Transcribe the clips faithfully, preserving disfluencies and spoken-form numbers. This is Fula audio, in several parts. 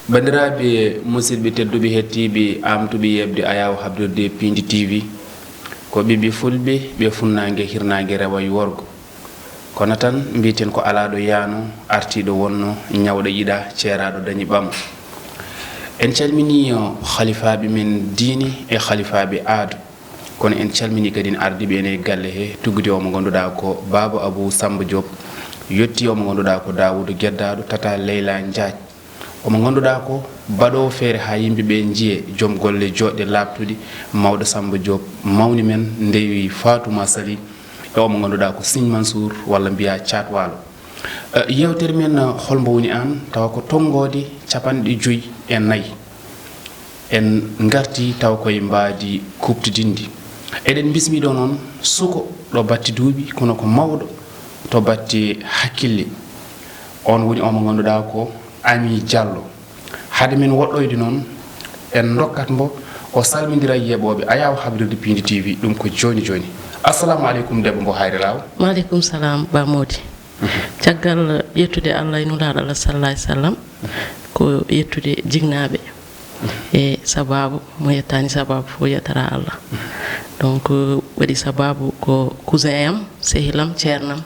Banndiraaɓe musidɓe tedduɓe, hettiiɓe, aamtuɓe yeɓde ayaawo habrirde Piindi T V, ko ɓiɓɓe fulɓe, ɓe funnaange, hirnaange, rewo e worgo. Kono tan mbiyeten ko alaaɗo yaano, artiiɗo wonno, ñawɗo yiɗa, ceeraaɗo dañi ɓamo. En calminii, o, halifaaɓe men diine e halifaaɓe aado. Kono en calminii kadi ardiiɓe ene e galle he, tuggude o mo ngannduɗaa ko Baaba Abuu Sammba Diop, yettii o mo ngannduɗaa ko Daawuudu Geddaaɗo, tata Leyla Njaaj. O mo ngannduɗaa ko baɗoowo feere haa yimɓe ɓe njiye, joom golle jooɗɗe laaɓtuɗe, mawɗo Sammba Diop, mawni men, ndewi Faatuma Sali, e o mo ngannduɗaa ko Siñ Mansuur, walla mbiyaa Caat Waalo. Eh, yeewtere men, eh, hol mbo woni aan, tawa ko tonngoode capanɗe joyi e nayi. En ngartii tawa koye mbaadi kuuɓtidinndi. Eɗen mbismii ɗo noon suko ɗo batte duuɓi, kono ko mawɗo to batte hakkille. Oon woni o mo ngannduɗaa ko Ami Diallo. Hade men woɗɗoyde noon, en ndokkat mbo o salmindira e yeeɓooɓe ayaawo habrirde Piindi T V, ɗum ko jooni jooni. Assalamu aleykum, debbo mbo Hayre Laaw. Maaleykum salaam, Ba Moodi. Caggal yettude Allah e Nulaaɗo Allah, sallallahu alaihi wasallam, ko yettude jinnaaɓe e sabaabu, mo yettaani sabaabu fof yettata Allah. Donc, waɗi sabaabu ko cousin am, sehil am, ceernam,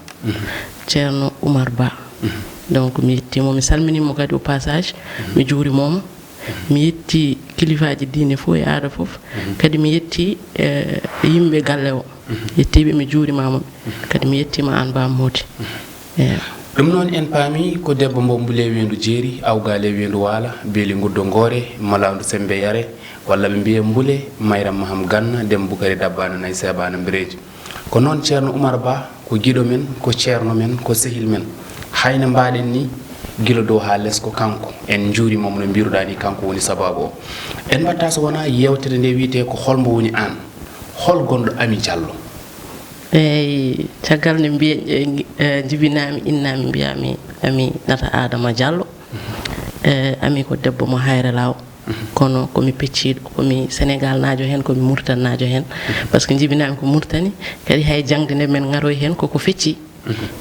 Ceerno Oumar Ba. Donc, mi yettii mo, mi salminii mo kadi au passage, mi juurimoo mo. Mi yettii kilifaaji diine fof e aada fof. Kadi mi yettii, eh, yimɓe galle o. Yettiiɓe, mi juurimaama ɓe. Kadi mi yettiima aan, Ba Moodi. Eeyo. Ɗum noon, en paami ko debbo mbo Mbule Weendu Jeeri, Awgaale Weendu Waala, Beeli Nguddo Ngoore, Malaandu Semmbe Yare, walla ɓe mbiya Mbule, Mayram Maham Ganna, Dem Bukari Dabbaana Nayi Seebaana Mbireeji. Ko noon, Ceerno Oumar Ba ko giɗo men, ko ceerno men, ko sehil men. Hay no mbaaɗen ni, gila dow haa les ko kanko. En njuuriima mo no mbiiruɗaa ni, kanko woni sabaabu o. En mbaɗtaa so wonaa yeewtere nde wiyetee ko hol mbo woni aan? Hol gonɗo Ami Diallo? Eey, caggal nde mbiya, eh, eh, jibinaami, innaami, mbiyaami Aminata Adama Diallo. Eh, Ami ko debbo mo Hayre Laaw. Kono ko mi pecciiɗo, ko mi Senegaalnaajo heen, ko mi Muritaninaajo heen. Par ce que njibinaami ko Muritani, kadi hay jaŋde nde men ngaroyi heen koko fecci.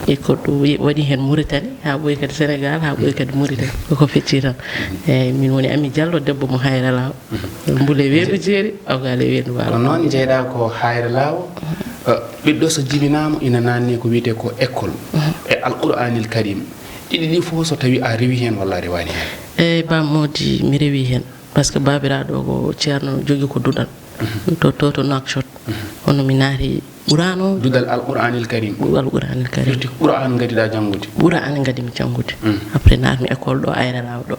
E ko ɗum waɗi heen Muritani, haa ɓooyi kadi Senegaal, haa ɓooyi kadi Muritani. Koko fecci tan. Eeyi, min woni Ami Diallo, debbo mo Hayre Laaw. Mbule Weendu Jeeri, Awgaale Weendu Waalo. Ko noon njeyɗaa ko Hayre Laaw. Eh, ɓiɗɗo so jibinaama ina naatnee ko wiyetee ko école. E Alqur'aanil Kariim. Ɗiɗi ɗi fof so tawii a rewii heen walla a rewaani heen? Eeyi, Ba Moodi, mi rewii heen. Par ce que baabiraaɗo o ko ceerno jogii ko duɗal. To, to, to Nouakchott. Kono mi naati Qur'aan o. Duɗal Alqur'aanil Kariim. Alqur'aanil Kariim. Firti Qur'aan ngadiɗaa janngude? Qur'aan ngadimi janngude. Après naatmi école ɗo, Ayre Laaw ɗo.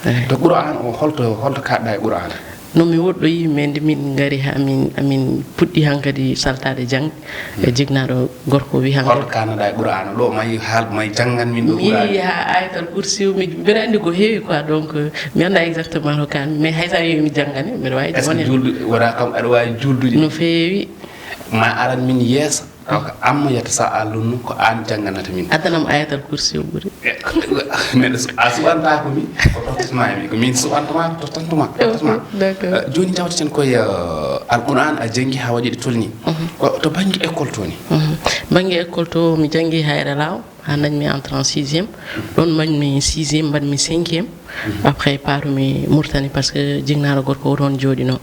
Eeyi. To Qur'aan o, holto, holto kaaɗɗaa e Qur'aan? No mi woɗɗoyi, mais nde min ngari haa min, amin puɗɗi hankadi saltaade jaŋde, e jinnaaɗo gorko wi hankadi. Holto kaannoɗaa e Qur'aana ɗo, may haal, may janngan min ɗo mi Qur'aana? Yehi haa Ayatal Kursi, mi, mbeɗa anndi ko heewi quoi, donc, mi anndaa exactement ko kaan, mais hay so a wiyi mi janngane, mbeɗa waawi. Est-ce que juuldu, wona kam aɗa waawi juuldude? No feewi. Ma aran min yeeso. Taw ko amma yata sa a lunnu, ko aan jannganata min. Addanam Ayatal Kursi o ɓuri. Neɗɗo su-, a suɓantaako mi, ko tottata mi, ko min suɓantama, ko tottantuma, ko tottata ma. Ok, d'accord. Eh, jooni njawteten koye, eh, Alqur'aan, a janngi haa waɗi ɗo tolni. Ko to bannge école to ni? Bannge école to, mi janngi Hayre Laaw, haa ndañmi entrée en sixième. Ɗoon mbaɗmi sixième, mbaɗmi cinquième. Après, paarumi Murtani, par ce que jinnaaɗo gorko o toon jooɗinoo.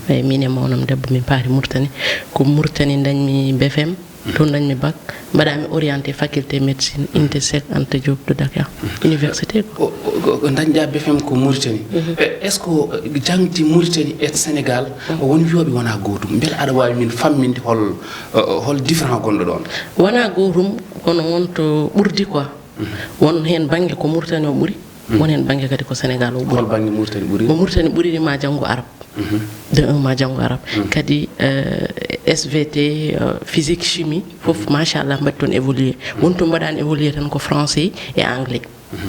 Eeyi, miin e mawnam debbo, min paari Murtani. Ko Murtani ndañmi B F M, toon ndañmi bac, mbaɗaami orienté faculté médecine, INTESEC Anta Diop de Dakar, université ko. O, o, o, o ndañɗaa B F M ko Mauritanie. E, est-ce que, eh, jaŋde Mauritanie e Sénégal, won wiyooɓe wonaa gootum? Mbele aɗa waawi min famminde hol, eh, hol différent gonɗo ɗoon? Wonaa gootum, kono won to ɓurdi quoi. Won heen bannge ko Mauritanie o ɓuri, won heen bannge kadi ko Sénégal o ɓuri. Hol bannge Mauritanie ɓuri? Mo Mauritanie ɓuri ni ma janngo arab. De un ma janngo arab. Kadi, eh, S V T, eh, physique, chimie, fof, machallah, mbaɗi toon évolué. Won to mbaɗaani évolué tan ko français e anglais.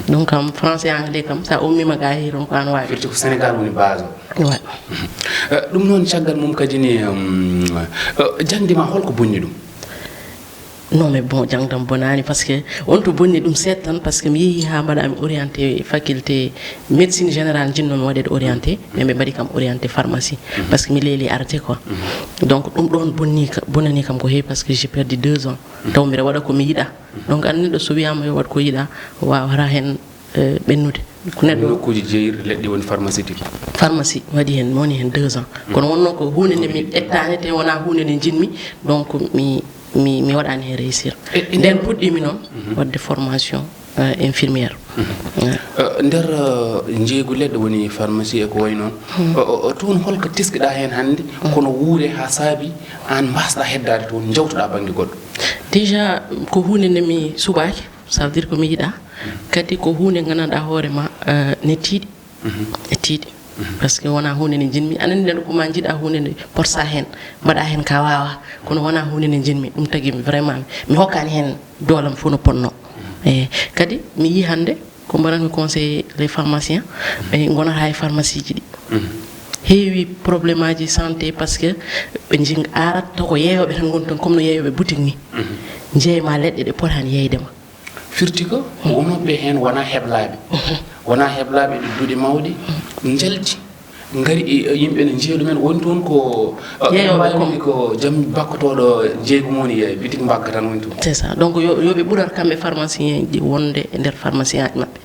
Donc, kam, français, anglais, kam, sa ummiima ga, heewi toon ko aan waawi. Firti ko Sénégal woni base o. Ouais. Eh, ɗum noon, caggal mum kadi ne, um, eh, jaŋde ma, holko bonni ɗum? Non, mais bon, jangdam bonani, parce que on to bonni ɗum seeɗa tan, parce que mi yehi ha mbaɗami orienté faculté médecine générale, jinnomi waɗede orienté, mais ɓe mbaɗi kam orienté pharmacie, parce que mi leeli arde quoi. Donc ɗum ɗon bonni ka- bonani kam ko heewi, parce que j'ai perdu deux ans. Taw mbiɗa waɗa ko mi yiɗa. Donc an neɗɗo so wiyama yo waɗ ko yiɗa, wawata hen eh, ɓennude. Ko neɗɗo nokkuuji jeeyirɗi leɗɗe woni pharmaceutique. Pharmacie waɗi heen, mi woni heen deux ans. Kono wonnoo ko huunde nde mi ƴettaani, te wonaa huunde nde njiɗmi, donc mi mi mi waɗaani heen réussir. E- e- nden puɗɗiimi noon waɗde formation eh, infirmière. Eh, nder eh, njeeygu leɗɗe woni pharmacie e ko wayi noon. O- o- o- toon holko teskiɗaa heen hannde? Kono wuure haa saabi aan mbaasɗaa heddaade toon, njawtoɗaa bannge goɗɗo? Déjà, ko huunde nde mi suɓaaki, ça veut dire ko mi yiɗaa. Kadi ko huunde nganndanɗaa hoore ma eh, ne tiiɗi. Ne tiiɗi. Parce que wonaa huunde nde njiɗmi. Aɗa anndi neɗɗo ko ma njiɗa huunde nde potsa heen, mbaɗa heen ka waawa. Kono wonaa huunde nde njiɗmi. Ɗum tagi mi vraiment mi hokkaani heen doolam fof no potnoo. Eyi. Kadi mi yii hannde ko mbaɗatmi conseillé les pharmaciens, ɓe ngonata e pharmacie ji ɗi. Heewi problème aji santé, parce que ɓe njing arat to ko yeeyooɓe tan ngoni toon, comme no yeeyooɓe boutique ni. Njeeyma leɗɗe ɗe potaani yeeyde ma. Firti ko ko wonooɓe heen wonaa heblaaɓe. Wonaa heblaaɓe, ɗi duɗe mawɗe, njalti, ngari e yimɓe ne njeeya ɗumen. Woni toon ko eh, Yeeyooɓe mbaawi kom. Wiyde ko jam bakkotooɗo njeeygu mum woni e bitik mbagga tan woni toon. C'est ça. Donc yo yo ɓe ɓurat kamɓe pharmacien ji wonde e nder pharmacien aji maɓɓe.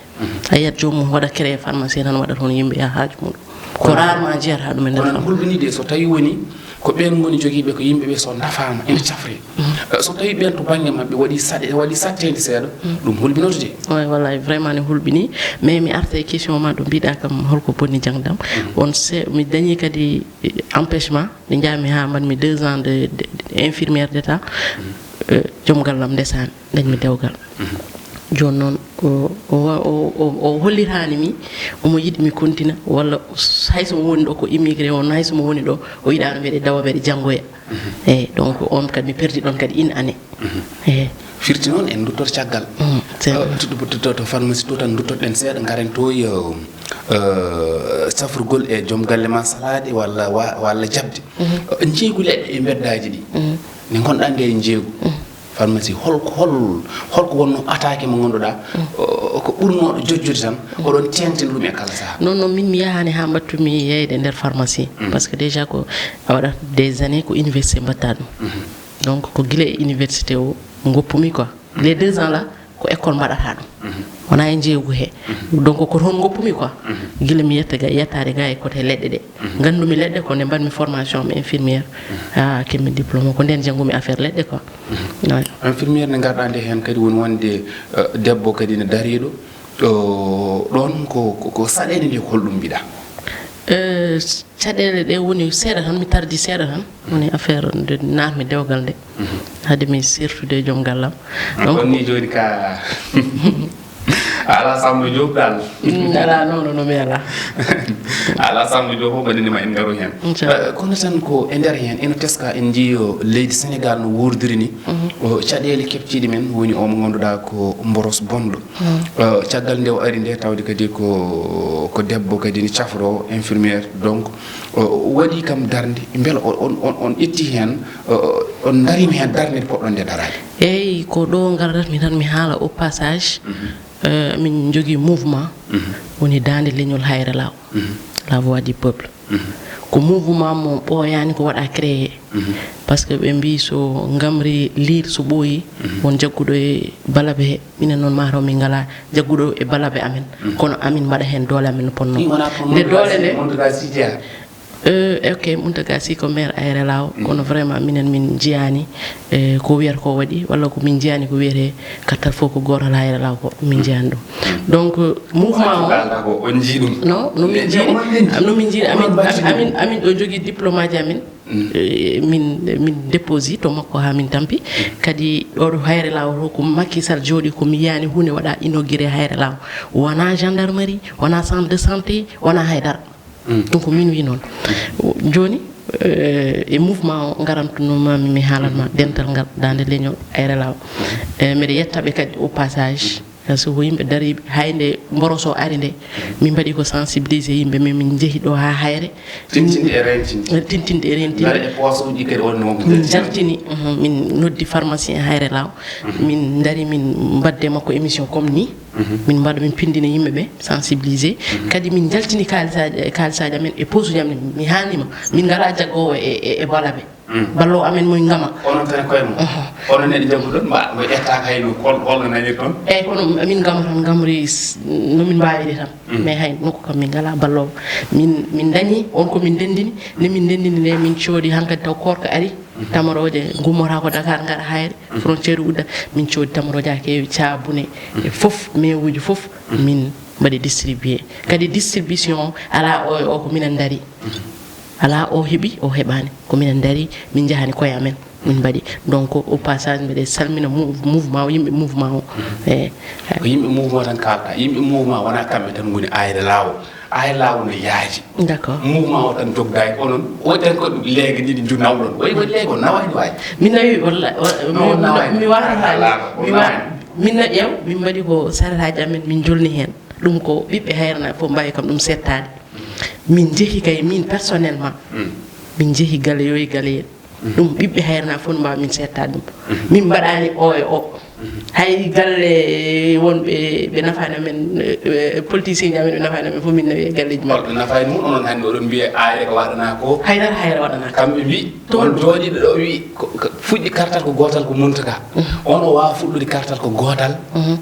A yiyat joomum waɗa créé pharmacie tan waɗa toon yimɓe yaha haaju mum. Ko rarement jeyata ɗum e nder kono pharmacie. Hulɓinii de, so tawi woni ko ɓeen ngoni jogiiɓe ko yimɓe ɓe, so nafaama ene cafree. Eh, so tawi ɓeen to bannge maɓɓe waɗi saɗe waɗi satteende seeɗa, ɗum hulɓinoto de. Oui, wallay vraiment ne hulɓinii, mais mi arta e question ma ɗo mbiɗa kam holko bonni jangdam. On se mi dañi kadi eh, empêchement, ɓe njaami haa mbaɗmi deux ans de, de, de infirmière d'état. Eh, joom gallam ndesaami, dañmi dewgal. Jooni noon o o o o holliraani mi omo yiɗi mi kontina, walla hayso mo woni ɗo ko immigré on, hayso mo woni ɗo o yiɗaano mbeɗe dawa mbeɗe janngoya. Eyi, donc on kadi mi perdi ɗon kadi une année. Eyi. Firti noon en nduttoto caggal. Mm, c'est vrai. Eh, to- to- to- to pharmacie to tan nduttoɗen seeɗa, ngaren to yo eh, safrugol e joom galle ma salaaɗe walla wa- walla jaɓde. Eh, njeeygu leɗɗe e mbeddaaji ɗi. Nde ngonɗaa nde e njeeygu. Pharmacie, hol hol holko wonnoo attaque mo ngannduɗaa o- ko ɓurnooɗo jojjude tan, oɗon teeŋtina ɗum e kala sahaa? Non, non, min mi yahaani haa mbaɗtumi yeeyde nder pharmacie, parce que déjà ko a waɗat des années ko université mbaɗta ɗum. Donc ko gila e université o ngoppumi quoi. Les deux ans là ko école mbaɗata ɗum. Wonaa e njeeygu he. Donc ko toon ngoppumi quoi. Gila mi yetta ga yettaade ga e côté leɗɗe ɗe. Nganndumi leɗɗe ko nde mbaɗmi formation am infirmière, haa keɓmi diplôme o, ko ndeen janngumi affaire leɗɗe quoi. Infirmière nde ngarɗaa nde heen kadi woni wonde eh, debbo kadi ne dariiɗo. Ɗo- ɗoon ko ko- ko saɗeende nde ko holɗum mbiɗa? Eh, caɗeele ɗe woni seeɗa tan, mi tardi seeɗa tan. Woni affaire nde naatmi dewgal nde. Hade mi sertude e joom gallam. Donc on ni jooni ka a ala Samba Diop dal. Ala noon no mi ala. A ala Samba Diop o mbaɗini ma en ngaru heen. Inchallah. Eh, kono tan ko e nder heen ene teska en njiyo leydi Sénégal no wurdiri ni. O caɗeele keɓtiiɗe men woni o mo ngannduɗaa ko mboros bonɗo. Eh, caggal nde o ari nde tawde kadi ko ko debbo kadi ni cafro infirmière, donc o waɗi kam darnde. Mbela on on on ƴetti heen, on darima heen darnde nde poɗɗon nde daraade? Eyi, ko ɗo ngardatmi tan mi haala au passage. Eh, min njogii mouvement woni daande leñol Hayre Law, la voix du peuple. Ko mouvement mo ɓooyaani ko waɗa créé. Parce que ɓe mbii so ngamri liir so ɓooyi, won jagguɗo e balabe he. Minen noon mataw min ngalaa jagguɗo e balabe amen. Kono amin mbaɗa heen doole amen no potnoo. Nde doole nde Eh, ok, Mountaga Sy ko maire Aéré Lao, kono vraiment minen min njiyaani eh, ko wiyata ko waɗi, walla ko min njiyaani ko wiyetee kattal fof ko gootal Aéré Lao ko min njiyaani ɗum. Donc mouvement o kalda ko on njii ɗum? Non, no min njiiri, no min njiiri amin, amin, amin ɗo jogii diplôme aji amin. Eh, min min déposi to makko haa min tampi. Kadi ɗo ɗo Hayre Law to ko Macky Sall jooɗi, ko mi yiyani huunde waɗa inauguré Hayre Law. Wona gendarmerie, wona centre de santé, wona haydara. Ɗum ko min wi noon. Jooni eh, e mouvement o ngarantunoma mi haalanma dental ngal dande leñol Hayre Law. Eh, mbeɗa yettaɓe kadi au passage. So ko yimɓe dariiɓe, hay nde mboroso ari nde, min mbaɗi ko sensibiliser yimɓe, mais min njehi ɗo haa Hayre. Tintinde e rentinde. Tintinde e rentinde. Ngari e pooseuji kadi wonno wonko Min jaltini, mhm, min noddi pharmacien Hayre Law. Mhm. Min ndari, min mbadde makko émission comme ni. Mhm. Min mbaɗa, min pindina yimɓe ɓe, sensibiliser. Mhm. Kadi min jaltini kaalisaaji, kaalisaaji amen e posuji amen. Mi haalnima, min ngalaa jaggoowo e, e, e bala ɓe. Mm. Ballo amen mo Ngama. Onon tan e koye mon. Mhm. Onon neɗɗo jagguɗon, mba, mo ƴettaaka hay no hol, holno nanirton? Eyyi, kono min Ngama tan, Ngamri s-, no min mbawiri tan. Mm. Mais hay nokku kam min ngalaa balloowo. Min, min dañi on ko min ndendini, nde min ndendini nde min coodi hankadi taw koorka ari. Mhm. Tamarooje ngummorako Dakar ngara Hayre, mhm, frontière udda, min coodi tamarooje haa keewi, caabune, mhm, e fof, mewuji fof, mhm, min mbaɗi distribué. Kadi distribution o alaa o e o ko minen ndari. Mhm. Alaa o heɓi, o heɓaani. Ko minen ndari, min njahani koye amen, min mbaɗi. Donc, au passage, mbeɗe salmina mou-, mouvement o, yimɓe mouvement o. Mhm. E, Ko yimɓe mouvement tan kaalta. Yimɓe mouvement wonaa kamɓe tan ngoni Hayre Law. Hayre Law no yaaji. D'accord. Mouvement o tan jogdaaki. Onon, o tan ko leege ɗiɗi ju nawɗon. Wayi, wayi leege o nawaani waay. Min nawi walla, wa-, Non, mi, nawaani. mi waawata Hayre Law, o mi wa-, nawaani. Min na ƴeew, min mbaɗi ko saretaaji amen, min njolni heen. Ɗum ko ɓiɓɓe Hayre Law fof mbaawi kam ɗum seettaade. Min njehi kay, min personnellement, mm, min njehi galle yo e galle en. Mhm. Ɗum ɓiɓɓe Hayre Law fof no mbaawa min seettaade ɗum. Mhm. Min mbaɗaani o e o. Mhm. Hay galle wonɓe ɓe nafaani amen, eh, politicien ji amen ɓe nafaani amen fof min nawi e galleji maɓɓe. Holɓe nafaani mon? Onon hannde oɗon mbiya Hayre ko waɗanaa ko. Haydara Hayre waɗanaa. Kamɓe mbi, toon on jooɗiiɗo ɗo wi, ko, ko fuɗɗi kartal ko gootal ko Mountaga. Mhm. On o waawa fuɗɗude kartal ko gootal. Mhm.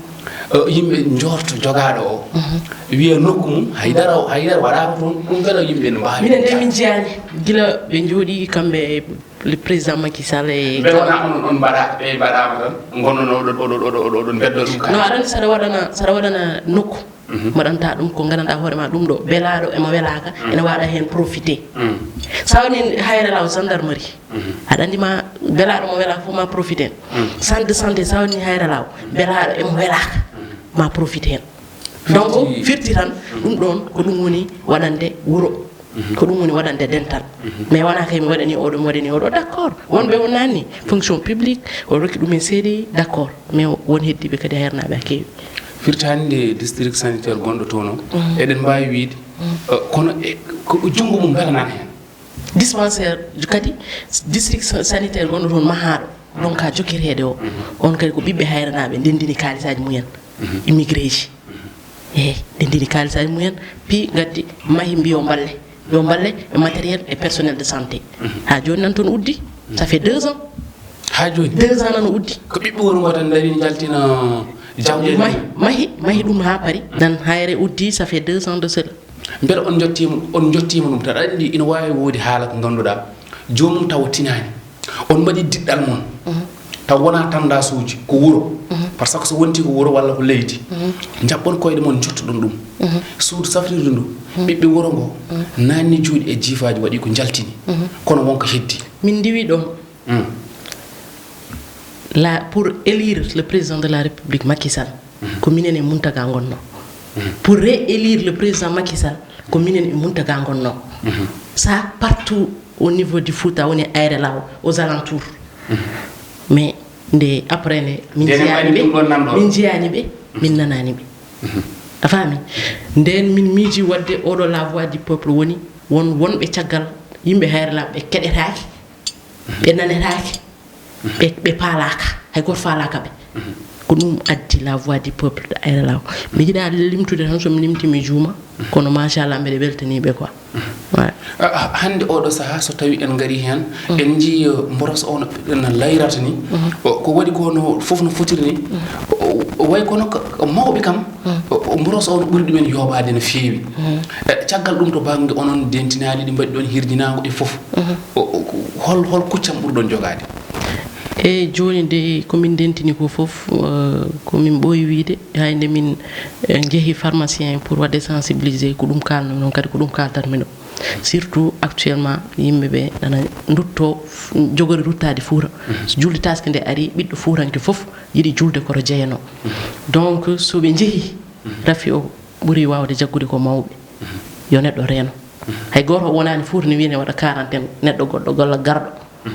Eh, yimɓe njorto jogaaɗo o. Mhm. Wiya nokku mum, haydara o, haydara waɗaaka toon. Ɗum kala yimɓe no mbaawi. Minen de min njiyaani. Gila ɓe njooɗi kamɓe e le président Macky Sall e Mbe wona on, on mbaɗa, ɓe mbaɗaama tan, ngonnono oɗon, oɗon, oɗon, oɗon, oɗon mbeddo ɗum kadi. No, aɗa anndi saɗa waɗana, saɗa waɗana nokku, mhm, mbaɗanta ɗum ko nganndanɗaa hoore ma ɗum ɗo, belaaɗo emo welaaka, mhm, ene waawa heen profité. Mhm. Sa woni Hayre Law gendarmerie, mhm, aɗa anndi ma belaaɗo mo welaaka fof ma profité heen. Mhm. Centre de santé, sa woni Hayre Law, belaaɗo emo welaaka, mhm, ma profité heen. Donc, firti, firti tan, ɗum ɗoon ko ɗum woni waɗande wuro. Mhm. Ko ɗum woni waɗande dental. Mhm. Mais wonaa kay mi waɗani oɗo, mi waɗani oɗo, d'accord. Wonɓe o naanni fonction publique, o rokki ɗum en C D I, d'accord. Mais won heddiiɓe kadi Hayrnaaɓe haa keewi. Firti hannde district sanitaire gonɗo toon o, mhm, eɗen mbaawi wiyde, mhm, eh, kono e, ko junngo mum mbela nana heen. Dispensaire kadi, district sa-, sanitaire gonɗo toon mahaaɗo, donc ka jokkireede o, mhm, on kadi ko ɓiɓɓe Hayrnaaɓe ndenndini kaalisaaji mumen, mhm, immigré ji. Mhm. Eey, ndenndini kaalisaaji mumen, pii ngaddi, mahi, mbi yo mballe, yo mballe e matériel e personnel de santé. Mhm. Haa jooni nan toon uddi, ça fait deux ans. Haa jooni? Deux ans nan uddi. Ko ɓiɓɓe wuro ngo tan ndarii njaltina jawɗeele mahi, mum? Mahi, mahi ɗum haa pari. Nan Hayre uddi, ça fait deux ans de cela. Mbele on njottiima, on njottiima ɗum tan? Aɗa anndi ina waawi woodi haala ko ngannduɗaa joomum tawa tinaani. On mbaɗi diɗɗal mon. Mhm. Taw wonaa tandasuuji, ko wuro. Mhm. Par ce que so wontii ko wuro walla ko leydi, mhm, njaɓɓon koyɗe mon, njottoɗon ɗum. Mhm. Suudu safrirdu ndu, mhm, ɓiɓɓe wuro ngo, mhm, naanni juuɗe e jiifaaji, waɗi ko njaltini. Mhm. Kono won ko heddi. Min ndiwi ɗoon. Mm. La, pour élire le président de la République, Macky Sall, mhm, ko minen e Mountaga ngonnoo. Mhm. Pour réélire le président Macky Sall, ko minen e Mountaga ngonnoo. Mhm. Ça, partout au niveau du Fouta, woni Aéré Lao, aux alentours. Mhm. Mais nde, après nde, min njiyaani ɓe, min njiyaani ɓe, mhm, min nanaani ɓe. Mhm. A faami? Ndeen min miiji waɗde oɗo La Voix du Peuple woni won, wonɓe caggal yimɓe Aéré Lao ɓe keɗetaake. Ɓe nanetaake, ɓe, ɓe paalaaka, hay gooto faalaaka ɓe. Ko ɗum addi La Voix du Peuple, Aéré Lao. Mi yiɗaa limtude tan, so mi limtii mi juuma, kono machallah, mbeɗe weltanii ɓe quoi. Ouais. Ah, ah, hannde oɗo sahaa, so tawii en ngarii heen, mm, en njiyii, eh, mboros o no, no layrata ni, mm, o, ko waɗi ko no fof no fotiri ni, mm, o, o, o wayi kono ko, ko mawɓe kam, mm, o, o mboros o no ɓuri ɗumen yooɓaade no feewi. Mm. Eh, caggal ɗum, to bannge onon ndentinaaɗi ɗi, mbaɗi ɗoon hirjinaango ɗi fof, mhm, o, o, ko hol, hol kuccam ɓurɗon jogaade? Eey, jooni de ko min ndentini ko fof, eh, ko min ɓooyi wiyde, hay nde min, eh, njehi pharmacien pour waɗde sensibiliser, ko ɗum kaalnoo noon kadi, ko ɗum kaaltatmi ɗo. Surtout actuellement, yimɓe ɓe nana ndutto f-, jogori ruttaade Fuuta. Mhm. So julde taaske nde ari, ɓiɗɗo fuuranke fof yiɗi julde koto jeyanoo. Mhm. Donc, so ɓe njehii, mhm, rafi o ɓuri waawde jaggude ko mawɓe. Mhm. Yo neɗɗo reeno. Mhm. Hay gooto o wonaani Fuuta ne wiyi ne waɗa quarantaine, neɗɗo goɗɗo golla garɗo.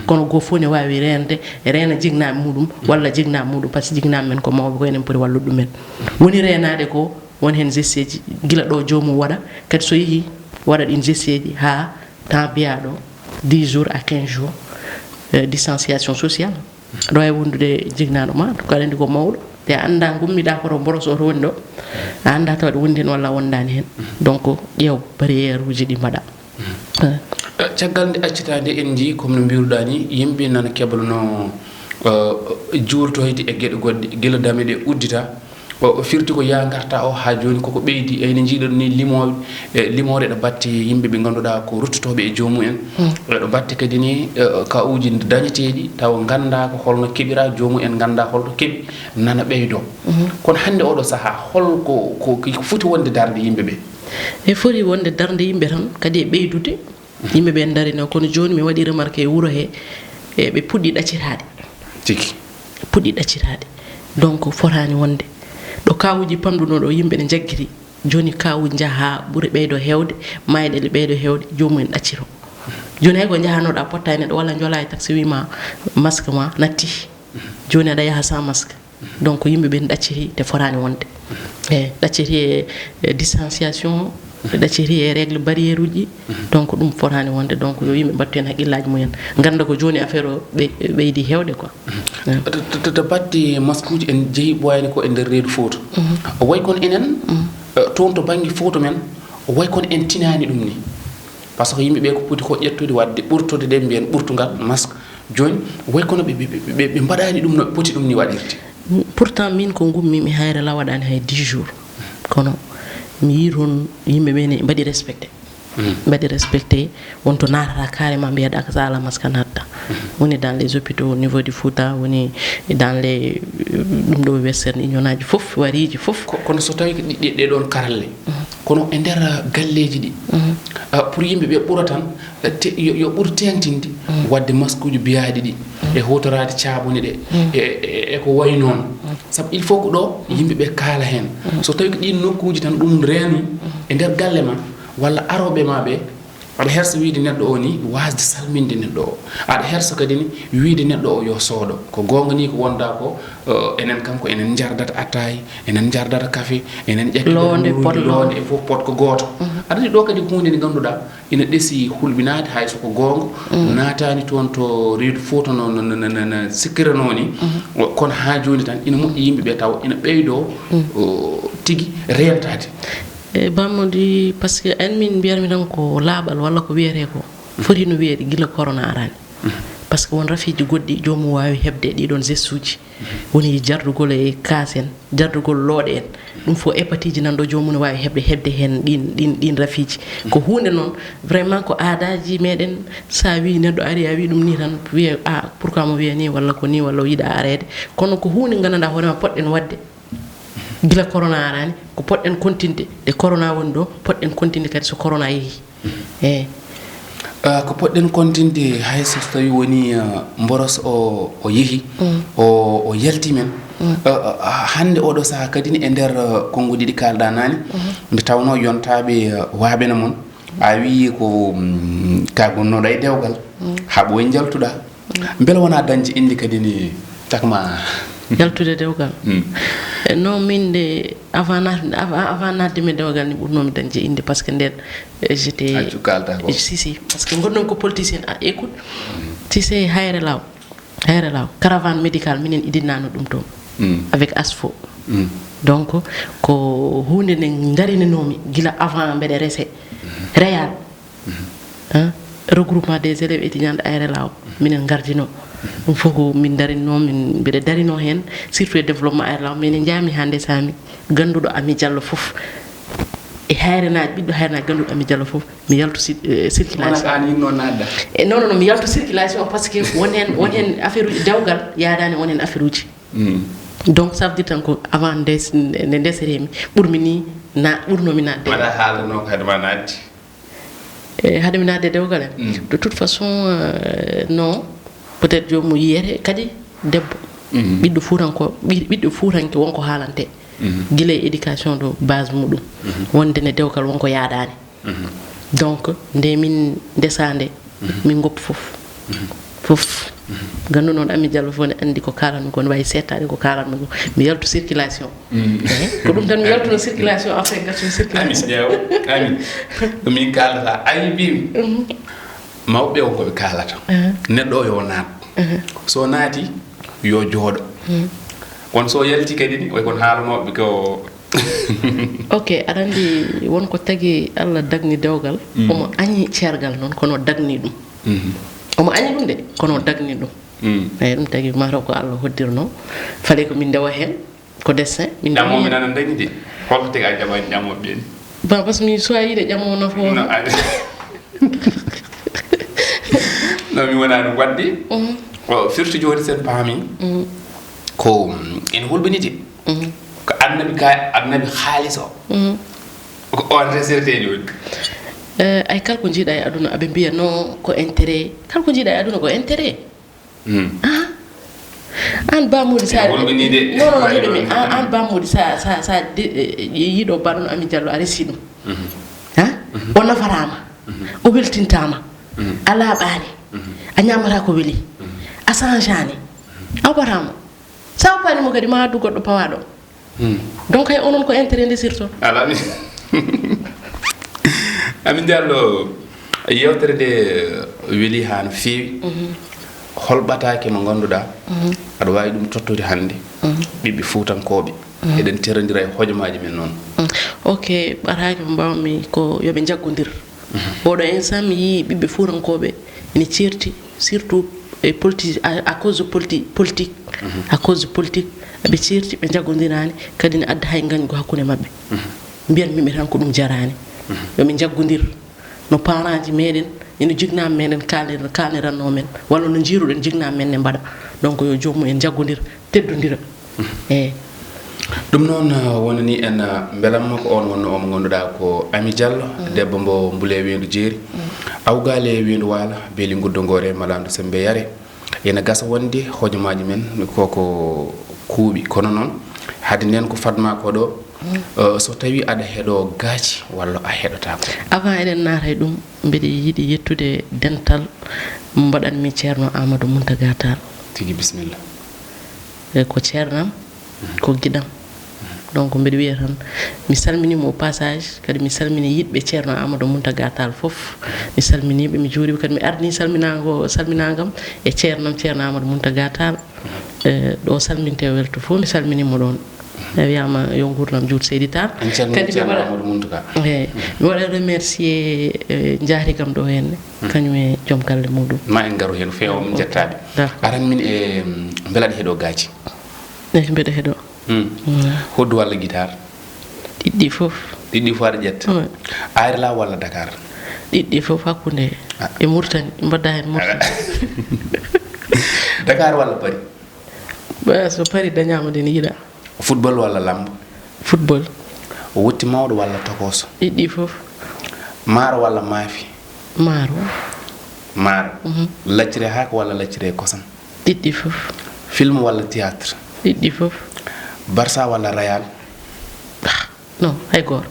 Kono goo fof ne waawi reende, reena jinnaaɓe muɗum walla jinnaaɓe muɗum, par ce que jinnaaɓe men ko mawɓe, ko enen poti wallude ɗumen. Woni reenaade ko, won heen gesteeji gila ɗo joomum waɗa, kadi so yehii waɗa ɗiin gesteeji haa temps biyaaɗo dix jours à quinze jours, eh, distanciation sociale. Aɗa waawi wondude e jinnaaɗo ma, ko aɗa anndi ko mawɗo, te a anndaa, ngummiɗaa hoto mboros oto woni ɗo, a anndaa tawa ɗo wondi heen walla a wondaani heen. Donc, ƴeew barrière uji ɗi mbaɗa. Eh, caggal nde accitaa nde, en njii, comme no mbiruɗaa ni, yimɓe nana keblano, eh, juultoyde e geɗe goɗɗe, gila dame ɗe uddita. O, o firti ko yaa ngarta o haa jooni koko ɓeydi. Ene njiiɗon ni limooɓe, e limoore ɗo batte yimɓe ɓe ngannduɗaa ko ruttotooɓe e joomumen. Mm. E ɗo batte kadi ni, eh, kawuuji dañeteeɗi tawa nganndaa ko holno keɓira, joomumen nganndaa holto keɓi, nana ɓeydo. Mhm. Kono hannde oɗo sahaa, hol ko, ko, ko foti wonde darnde yimɓe ɓe? E foti wonde darnde yimɓe tan, kadi e ɓeydude. Yimɓe ɓe ndarino, kono jooni mi waɗi remarqué e wuro he, e ɓe puɗɗi ɗaccitaade. Tigi. Puɗɗi ɗaccitaade. Donc, fotaani wonde. Ɗo kawuuji pamɗuno ɗo, yimɓe ne njaggiti. Jooni kawuuji njaha haa ɓuri ɓeydo heewde, mayɗe ɗe ɓeydo heewde, joomum en ɗaccito. Jooni hay ko njahanoɗa potta e neɗɗo walla njola e taxi wiima masque ma natti. Jooni aɗa yaha sans masque. Donc, yimɓe ɓen ɗacciti te fotaani wonde. E ɗacciti e, e distanciation, ɗacciti e règle barrière uji. Donc, ɗum fotaani wonde. Donc, yo yimɓe mbattu heen haqqillaaji mumen. Ngannda ko jooni affaire o ɓe-, ɓeydi heewde quoi. To, to, to, to batte masque uji, en jehi ɓooyaani ko e nder reedu Fouta. Mhm. O wayi kono enen, eh, toon to bannge Fouta men, o wayi kono en tinaani ɗum ni. Par ce que yimɓe ɓe ko poti ko ƴettude, waɗde ɓurtode ɗen, mbiyen ɓurtungal, masque. Jooni, way kono ɓe, ɓe, ɓe, ɓe, ɓe mbaɗaani ɗum no ɓe poti ɗum ni waɗirde. Pourtant, min ko ngummi mi Hayre Law waɗaani hay dix jours. Kono mi yii toon yimɓe ɓe ne mbaɗi respecté. Mm. Mbaɗi respecté, won to naatata carrément mbiyaɗa ko sa ala masque a naatata. Mm. Woni dans les hôpitaux au niveau du Fouta, woni dans les, euh, ɗum ɗo Western Union aji fof, wariiji fof. Ko-, kono so tawi ko ɗi-, ɗi-, ɗe ɗon karalle, mm, kono e nder, uh, galleeji ɗi, mm, uh, pour yimɓe ɓe ɓura tan, uh, te-, yo, yo ɓur teeŋtinde, mm, waɗde masque uji biyaaɗi ɗi, mm, e huutoraade caabune ɗe, mm, e, e, e ko wayi noon. Mm. Sabu il faut ko ɗo, mm, yimɓe ɓe kaala heen. Mm. So tawi ko ɗiin nokkuuji tan ɗum reeni, mm, e nder galle ma, walla arooɓe ma ɓe, aɗa hersa wiyde neɗɗo o ni, waasde salminde neɗɗo o. Aɗa hersa kadi ni wiyde neɗɗo o yo soodo. Ko goonga ni ko wonda ko, eh, enen kam ko enen njardata attaay, enen njardata kafe, enen ƴakkiɗata loonde, muruuji, pot loonde, loonde e fof pot ko gooto. Mhm. Aɗa anndi ɗo kadi ko huunde nde ngannduɗaa ina ɗesi hulɓinaade, hay so ko goonga, mhm, naataani toon to reedu Fouta no, no, no, no, no, no sikkiranoo ni. Mhm. Kono haa jooni tan ina moƴƴi yimɓe ɓe taw ina ɓeydoo, mhm, o, tigi reentaade. E Bamodi, par ce que en min mbiyatmi tan ko laaɓal walla ko wiyetee ko foti no wiyeede gila corona araani. Mhm. Par ce que won rafiiji goɗɗi joomum waawi heɓde ɗiɗon gestuuji. Mhm. Woni jardugol e kaas en, jardugol looɗe en. Ɗum fof hépatite nan ɗo joomum ne waawi heɓde, heɓde heen ɗiin, ɗiin, ɗiin rafiiji. Mhm. Ko huunde noon, vraiment ko aadaaji meɗen, so a wii neɗɗo ari, a wii ɗum nii tan, wiye, "Ah, pourquoi mo wiya nii, walla ko nii, walla o yiɗa areede." Kono ko huunde nganndanɗaa hoore ma poɗɗen waɗde. Gila corona araani, ko poɗɗen kontinde, nde corona woni ɗo, poɗɗen kontinde kadi so corona yehi. Eey. Ah, ko poɗɗen kontinde hay so tawi woni, ah, mboros o, o yehi, mm, o, o yalti men. Mm. Ah, ah, hannde oɗo sahaa kadi ne e nder, ah, konnguɗi ɗi kaalɗaa naane, mhm, nde tawnoo yontaaɓe, ah, waaɓe na mon, a wii ko, mm, ka gonnoɗo e dewgal, mm, haa ɓooyi njaltuɗaa. Mbele wonaa dañde innde kadi ni cakma? Yaltude dewgal? Mm. Eh, non, min de, avant na-, avant, avant naatde mi dewgal ni, ɓurnoomi dañde innde, par ce que nden, eh, j'étais, accu kaalta ko. Si, si, par ce que ngonɗon ko politicien, ah, écoute, mm, tu sais, Hayre Law, Hayre Law, caravane médicale, minen idinnaano ɗum toon, mm, avec ASFO. Mm. Donc, ko huunde nde ndarinanoomi gila avant mbeɗa rese, mm, Réal. Mhm. Hein? Regroupement des élèves étudiants de Aéré Lao, minen ngardinoo. Ɗum fof ko min darinoo, min mbiɗa darinoo heen, surtout e développement Aéré Lao. Minen njaami haa ndesaami, gannduɗo Ami Diallo fof. E hayrenaaji, ɓiɗɗo hayrenaaji gannduɗo Ami Diallo fof, mi yaltu ci-, eh, circulation. Wonaa ko aan yiɗnoo naatde? E, non, non, non, mi yaltu circulation par ce que won heen, won heen affaire uji dewgal yaadaani, won heen affaire uji. Mm. Donc, ça veut dire tan ko avant ndes-, nde ndesereemi, ɓurmi ni na-, ɓurnoomi naatde. Mbaɗa haaldanoo ko hade ma naatde? E, hade mi naatde dewgal en? Mm. De toute façon, euh, non. Peut-être joomum yiyete kadi debbo. Mm. Ɓiɗɗo fuutanko, ɓi-, ɓiɗɗo fuutanke wonko haalante. Mm. Gila e éducation de base muɗum. Mm. Wonde ne dewgal wonko yaadaani. Mhm. Donc, nde min ndesaa nde, mhm, min ngoppi fof. Mhm. Fof. Ganndunooɗo Ami Diallo fof ne anndi ko kaalanmi ko, ne waawi seettaade ko kaalanmi ko. Mi yaltu circulation. Ehe, ko ɗum tan mi yaltuno circulation, après ngartumi circulation. Ami Diaw, Ami, ko min kaalata, Ami mbimi, mawɓe o ko ɓe kaalata. Neɗɗo o yo naat. So naati, yo jooɗo. Kono so yalti kadi ni, way kono haalanooɓe ko. Ok, aɗa anndi won ko tagi Allah dagni dewgal, omo añi ceergal noon, kono o dagni ɗum. Omo añi ɗum de, kono o dagni ɗum. Eyi, ɗum tagi mataw ko Allah hoddirno. Fale ko min ndewa heen, ko destin. Min ƴamooɓe nana dañi de. Holko tagi a ƴamaani ƴamooɓe ɓeen? Ba, parce que mi suwaa yiide ƴamoowo nafoore. No, a-, no, mi wonaa ɗum waɗde. O, firti jooni sen paami. Ko, mm, ene hulɓinii de. Ko annabi ka, annabi haalis o. Ko on resirte jooni. Eh, ay, kala ko njiiɗa e aduna, aɓe mbiya non ko intérêt. Kala ko njiiɗa e aduna ko intérêt. Ah? An Ba Mody, sa... Ene hulɓinii de. Non, non, non, heɗo mi. An, an Ba Mody, sa, sa, sa de, eh, yiiɗo baɗono Ami Diallo, a resi ɗum. Ha? O nafaraama. O weltintaama. A laaɓaani. A ñaamataa ko weli. A sanjaani. A woppataa mo. Sa woppaani mo kadi, ma addu goɗɗo pawaaɗo. Donc, hay onon ko intérêt nde sirto. Alaa ni. Ami Diallo, yewtere nde weli haa no feewi. Hol ɓataake mo ngannduɗaa aɗa waawi ɗum tottude hannde ɓiɓɓe fuutankooɓe? Eɗen terondira e hojomaaji men noon. Ok, ɓataake mo mbaawmi ko yo ɓe njaggondir. Oɗo instant mi yii ɓiɓɓe fuutankooɓe ene ceerti, surtout e politi-, à, à cause de politi-, politique. À cause de politique, eɓe ceerti, ɓe njaggondirani, kadi ne adda hay ngañgu hakkunde maɓɓe. Mbiyanmi ɓe tan ko ɗum jarani. Yo ɓe njaggondir no parentji meɗen, eno jignaɓe meɗen kalnir-, kalniranno men, walla no jiiruɗen jignaɓe men ne mbaɗa. Donc yo joomum en njaggondir, teddondira. Eyi. Ɗum noon, uh, wonani en, uh, mbelamma ko on wonno omo ngannduɗaa ko Ami Diallo, debbo mbo Mbule Weendu Jeeri, awgaale Weendu Waala, beeli nguddo ngoore, malaandu sembe yare. Ena gasa wonde hojomaaji men koko kuuɓi. Kono noon, hade nden ko fadma ko ɗo, uh, so tawi aɗa heɗo gaaci walla a heɗotaako? Avant eɗen naata e ɗum, mbeɗa yiɗi yettude dental mbaɗanmi Ceerno Amadou Mountaga Tall. Tigi, bisimilla. E ko ceernam, ko giɗam. Donc, mbeɗa wiya tan, mi salminiima au passage, kadi mi salmini yiɗɓe Ceerno Amadou Mountaga Tall fof. Mi salminiiɓe, mi juuriiɓe, kadi mi ardini salminaango, salminaangam e ceernam, Ceerno Amadou Mountaga Tall. E, ɗo salminte welto fof, mi salminiima ɗoon. Mi wiyaama yo nguurndam juut Seydi Tall. En calminii Ceerno Amadou Mountaga. Eyi, mi waɗa remercier, e, njaarigam ɗo henne, kañum e joom galle muɗum. Ma en ngaru heen, feewa, min njettaɓe. D'accord. Aran min e, mm, mbela aɗa heɗo gaaci? Eyi, mbeɗa heɗo. Hmm. Hmm. Hoddu walla guitare? Ɗiɗɗi fof. Ɗiɗɗi fof aɗa ƴetta? Oui. Airla walla Dakar? Ɗiɗɗi fof hakkunde. Ah. E Mauritanie, mbaɗa heen Mauritanie. Dakar walla Paris? Ba, so Paris dañaama de, ne yiɗa. Football walla lambo? Football. Wutti mawɗo walla tokoso? Ɗiɗɗi fof. Maaro walla maafe? Maaro. Maaro. Mhm. Lacciri haako walla lacciri kosam? Ɗiɗɗi fof. Film walla théâtre? Ɗiɗɗi fof. Barça walla Real? Ah, non, hay gooto.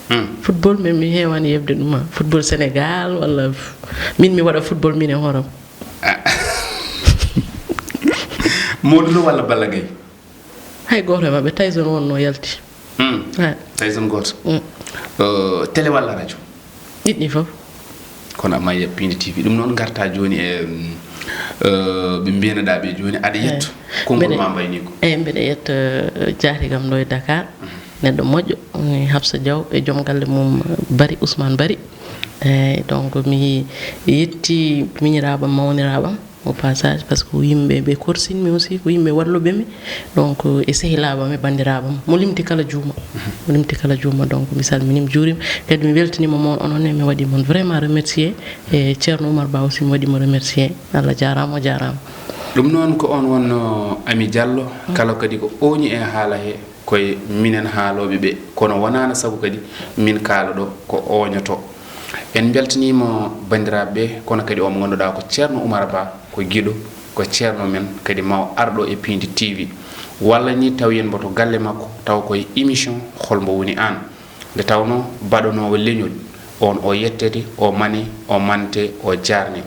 Hmm. Football, min mi heewaani yeɓde ɗum, ah. Football Sénégal walla f-, min mi waɗa football min e hooram. Ah. Modou Lo walla Balla Gaye? Hay gooto e maɓɓe, Tyson wonno yalti. Hmm. Eyi. Tyson gooto. Hmm. Euh, télé walla radio? Ɗiɗɗi fof. Kono amma e Pindi T V. Ɗum noon ngarta jooni e, mm, euh, ɓe mbiyanaɗa ɓe jooni, aɗa yetto konngol ma mbayni ko? Eyi, mbeɗa yetta, euh, jaati kam ɗo e Dakar. Mhm. Neɗɗo moƴƴo, woni Hafsa Diaw e joom galle mum, euh, Bari, Ousmane Bari. Eyi, donc mi yetti miñiraaɓam, mawniraaɓam. Au passage, parce que ko yimɓe ɓe korsinmi aussi, ko yimɓe walluɓe mi. Donc, e sehilaaɓam e banndiraaɓam. Mo limti kala juuma. Mo limti kala juuma. Donc, mi salminiima, juuriima. Kadi mi weltaniima mon, onon ne, mi waɗi mon vraiment remercier. E Ceerno Oumar Ba aussi, mi waɗi mo remercier. Allah jaaraama, o jaaraama. Ɗum noon ko on wonno Ami Diallo. Mm. Kala kadi ko ooñi e haala he, koye minen haalooɓe ɓe, kono wonaano sabu kadi min kaala ɗo ko ooñoto. En mbeltaniima banndiraaɓe ɓe, kono kadi omo ngannduɗaa ko Ceerno Oumar Ba, ko giɗo, ko ceerno men, kadi ma o ar ɗo e Pindi T V. Walla ni tawi en mboto galle makko, taw koye émission Hol Mbo Woni Aan. Nde tawnoo baɗanoowo leñol, On o yettete, o mane, o mante, o jarne.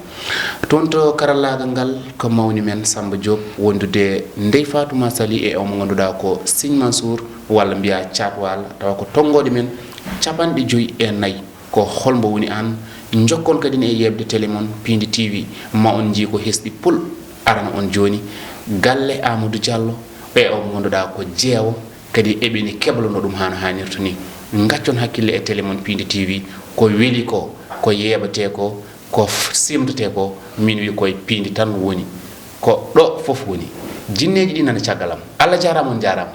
Toon to karallaagal ngal ko mawni men Samba Diop wondude Ndey Fatuma Sali e omo ngannduɗaa ko Signe Mansour walla mbiyaa Caat Waalo, tawa ko tonngoode men capanɗe joyi e nayi. Ko holmbo woni aan? Njokkon kadi e yeɓde télé mon Piindi T V, ma on njii ko hesɗi pul. Arana on jooni galle Amadou Diallo e omo ngannduɗaa ko jeewo, kadi eɓeni keblo no ɗum hano hanirta ni. Gaccon hakkille e télé mon Piindi T V, ko weli ko, ko yeɓate ko, ko f-, simtate ko, min wi koye Piindi tan woni. Ko ɗo fof woni. Jinneeji ɗi nana caggal am. Allah jaaraama, on jaaraama.